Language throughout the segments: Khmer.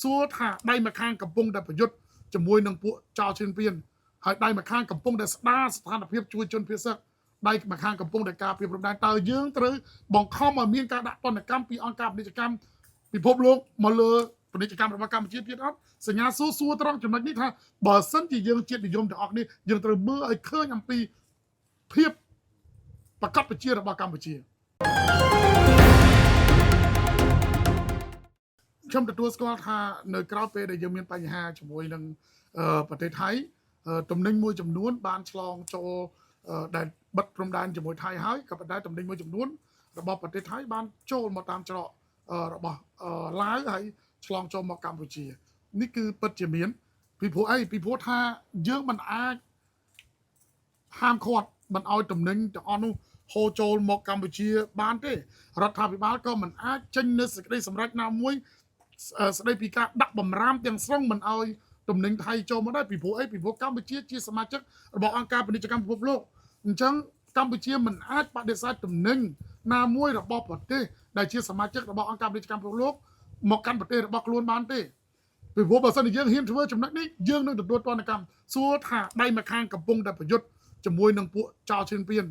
សួរថាដៃម្ខាងកំពុងតែប្រយុទ្ធជាមួយនឹងពួកចោរឈឿនពៀនហើយដៃម្ខាងកំពុងតែស្ដារស្ថានភាពជួយជនភៀសសឹកដៃម្ខាងកំពុងតែការពារព្រំដែនតើយើងត្រូវបង្ខំឲ្យមានការដាក់ទណ្ឌកម្មពីអង្គការពាណិជ្ជកម្មពិភពលោកមកលើពាណិជ្ជកម្មរបស់កម្ពុជាទៀតអត់សញ្ញាសួរសួរត្រង់ចំណុចនេះថាបើសិនជាយើងជាតិនិយមទាំងអស់គ្នាយើងត្រូវមើលឲ្យឃើញអំពីភាពប្រកបប្រជារបស់កម្ពុជា ខ្ញុំទទួលស្គាល់ថានៅក្រៅពេលដែលយើងមានបញ្ហាជាមួយនឹងប្រទេសថៃទំនិញមួយចំនួនបានឆ្លងចូលដែលបិទព្រំដែនជាមួយថៃហើយក៏ប៉ុន្តែទំនិញមួយចំនួនរបស់ប្រទេសថៃបានចូលមកតាមច្រករបស់ឡាវហើយឆ្លងចូលមកកម្ពុជានេះគឺពិតជាមានពីព្រោះអីពីព្រោះថាយើងមិនអាចហាមឃាត់មិនឲ្យទំនិញទាំងអស់នោះហូរចូលមកកម្ពុជាបានទេរដ្ឋាភិបាលក៏មិនអាចចេញនូវសេចក្តីសម្រេចណាមួយ ស្ដីពីការដាក់បំរាមទាំងស្រុងមិនឲ្យទំនិញថៃចូលមកដែរពីព្រោះអីពីព្រោះកម្ពុជាជាសមាជិករបស់អង្គការពាណិជ្ជកម្មពិភពលោកអញ្ចឹងកម្ពុជាមិនអាចបដិសេធទំនិញណាមួយរបស់ប្រទេសដែលជាសមាជិករបស់អង្គការពាណិជ្ជកម្មពិភពលោកមកកាន់ប្រទេសរបស់ខ្លួនបានទេពីព្រោះបើសិនជាយើងហ៊ានធ្វើចំណុចនេះយើងនឹងទទួលទណ្ឌកម្មសួរថាដៃម្ខាងកំពុងតែប្រយុទ្ធជាមួយនឹងពួកចោរឈឿនពៀន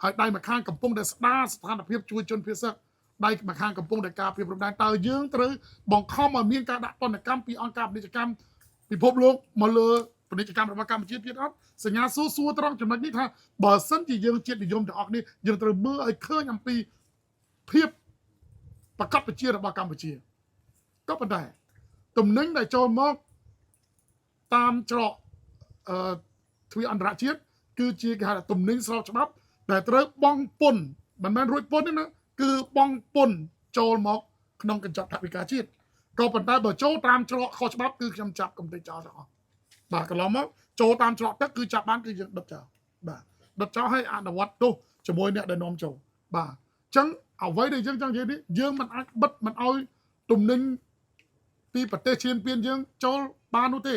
ហើយដៃម្ខាងកំពុងតែស្ដារស្ថានភាពជួយជនភៀសសឹកដៃម្ខាងកំពុងតែការពារព្រំដែនតើយើងត្រូវបង្ខំឲ្យមានការដាក់ទណ្ឌកម្មពីអង្គការពាណិជ្ជកម្មពិភពលោកមកលើពាណិជ្ជកម្មរបស់កម្ពុជាទៀតអត់សញ្ញាសួរសួរត្រង់ចំណុចនេះថាបើសិនជាយើងជាតិនិយមទាំងអស់គ្នាយើងត្រូវមើលឲ្យឃើញអំពីភាពប្រកបប្រជារបស់កម្ពុជាក៏ប៉ុន្តែទំនិញដែលចូលមកតាមច្រកអឺទ្វារអន្តរជាតិគឺជាគេហៅថាទំនិញស្របច្បាប់ដែលត្រូវបង់ពន្ធមិនមែនរួចពន្ធទេណាគឺបង់ពន្ធចូលមកក្នុងកញ្ចប់ថវិកាជាតិក៏ប៉ុន្តែបើចូលតាមច្រកខុសច្បាប់គឺខ្ញុំចាប់កំទេចចោលទាំងអស់បាទកន្លងមកចូលតាមច្រកទឹកគឺចាប់បានគឺយើងដុតចោលបាទដុតចោលឲ្យអនុវត្តទោសជាមួយអ្នកដែលនាំចូលបាទអញ្ចឹងអ្វីដែលយើងចង់និយាយនេះយើងមិនអាចបិទមិនឲ្យទំនិញពីប្រទេសឈ្លានពានយើងចូលបាននោះទេ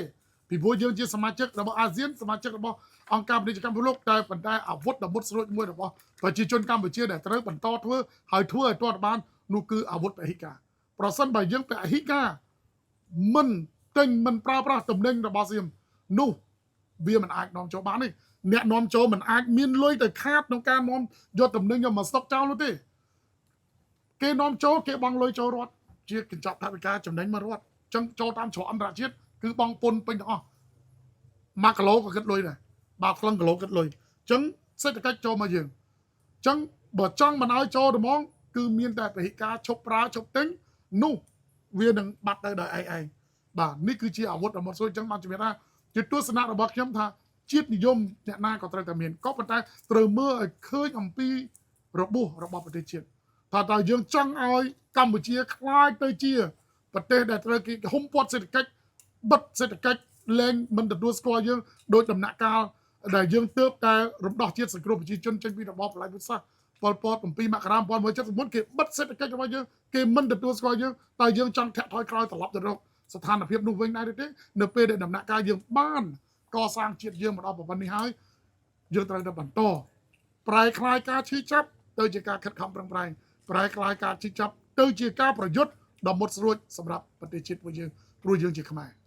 ពីព្រោះយើងជាសមាជិករបស់អាស៊ានសមាជិករបស់អង្គការពាណិជ្ជកម្មពិភពលោកតែប៉ុន្តែអាវុធដ៏មុតស្រួចមួយរបស់ប្រជាជនកម្ពុជាដែលត្រូវបន្តធ្វើហើយធ្វើឲ្យទាល់តែបាននោះគឺអាវុធពហិការប្រសិនបើយើងពហិការមិនទិញមិនប្រើប្រាស់ទំនិញរបស់សៀមនោះវាមិនអាចនាំចូលបានទេអ្នកនាំចូលមិនអាចមានលុយទៅខាតក្នុងការនាំយកទំនិញយកមកស្តុកចោលនោះទេគេនាំចូលគេបង់លុយចូលរដ្ឋជាកញ្ចប់ថវិកាចំណេញមករដ្ឋអញ្ចឹងចូលតាមច្រកអន្តរជាតិគឺបង់ពន្ធពេញទាំងអស់1គីឡូក៏គិតលុយដែរបាទក្លឹងគីឡូគិតលុយអញ្ចឹងសេដ្ឋកិច្ចចូលមកយើងអញ្ចឹងបើចង់មិនឲ្យចូលត្មងគឺមានតែពហិការឈប់ប្រើឈប់ទិញនោះវានឹងបាត់ទៅដោយឯងឯងបាទនេះគឺជាអាវុធរបស់ស៊ុយអញ្ចឹងបានជំរាបថាជាទស្សនៈរបស់ខ្ញុំថាជាតិនិយមអ្នកណាក៏ត្រូវតែមានក៏ប៉ុន្តែត្រូវមើលឲ្យឃើញអំពីរបួសរបស់ប្រទេសជាតិថាតើយើងចង់ឲ្យកម្ពុជាក្លាយទៅជាប្រទេសដែលត្រូវគេហុំព័ទ្ធសេដ្ឋកិច្ចបិទសេដ្ឋកិច្ចលែងមិនទទួលស្គាល់យើងដោយដំណាក់កាលដែលយើងទើបតែរំដោះជាតិសង្គ្រោះប្រជាជនចេញពីរបបប្រល័យពូជសាសន៍ប៉ុលពត7មករា1979គេបិទសេដ្ឋកិច្ចរបស់យើងគេមិនទទួលស្គាល់យើងតើយើងចង់ធាក់ថយក្រោយត្រឡប់ទៅរកស្ថានភាពនោះវិញដែរទេនៅពេលដែលដំណាក់កាលយើងបានកសាងជាតិយើងមកដល់ប៉ុណ្នេះហើយយើងត្រូវតែបន្តប្រែក្លាយការឈឺចាប់ទៅជាការខិតខំប្រឹងប្រែងប្រែក្លាយការឈឺចាប់ទៅជាការប្រយុទ្ធដ៏មុតស្រួចសម្រាប់ប្រទេសជាតិរបស់យើងព្រោះយើងជាខ្មែរ។